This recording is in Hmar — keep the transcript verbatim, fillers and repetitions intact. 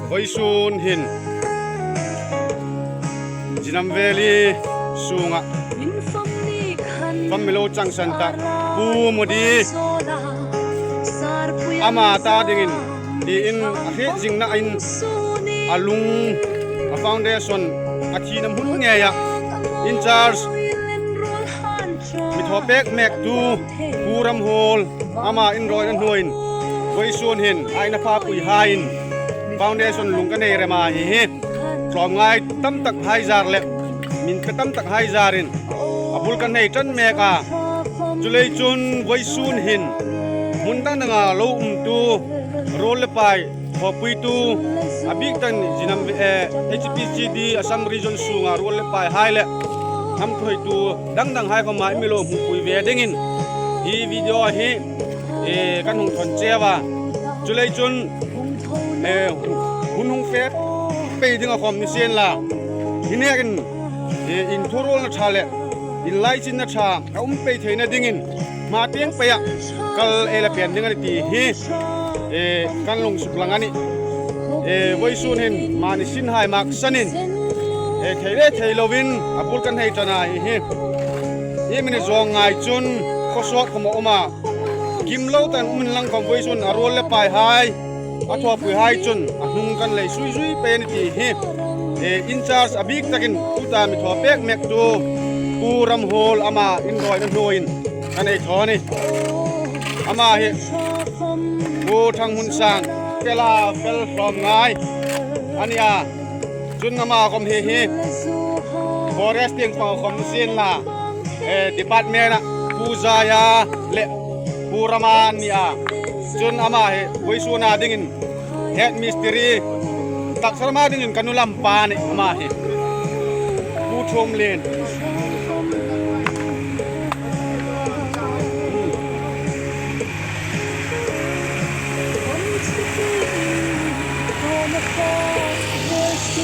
Vawisun hin Jinam Valley sunga fam mi lo changsan ta Pu Modi ama ta dingin tiin a hriet zingna in a lung a foundation a thina hmun ngeia in charge mi thaw pek mektu Pu Ramhuol ama inrawina hnuoiin vawisun hin a ina phapui haiin foundation lung ka nei rem a hi hi. Tlawmngai tam tak hai zar le min ka tam tak hai zarin a bul ka nei ṭan mek a. Chuleiin chun vawisun hin hmun dang danga lo umtu ruol le pai thawpuitu a bik takin Jinam, eh, H P C D Assam Region sunga ruol le pai hai le hnam thuoitu dang dang hai khawma i mi lo hmupui ve dingin hi video hi, eh, kan hung thawn cheu a. Chuleiin chun, eh, hun hung fe pei dinga khawm ni sien la. Hi nekin, eh, inthuruolna ṭha le inlaichinna ṭha a um pei theina dingin hma tieng peia kal ei la pen ding a nih ti hi, eh, kan lung suklang a nih. Eh, vawisun hin mani sin hai mak sanin, eh, thei le thei loin a bul kan nei ṭan a hi hi. Hi mi ni zawng ngai chun khawsawt khawm a um a. Kim lo takin um inla khawm vawisun a ruol le pai hai a thawpui hai chun a hnung kan lei sui sui pei a nih ti hi, eh, in charge a bik takin tuta mi thaw pek mektu Pu Ramhuol ama inrawina hnuoiin kan ei thaw a nih. Ama hi Pu Thanghmunsang, Tela Fel Hlawmngai a nih a. Chun ama khawm hi hi forest tieng pang khawm ni sien la, eh, department-a Pu Zaya le Pu Rama an ni a. Chun ama hi vawisun a dingin head mistri, taksa rama dingin ka nu lam pa a nih ama hi. Pu Thumlien.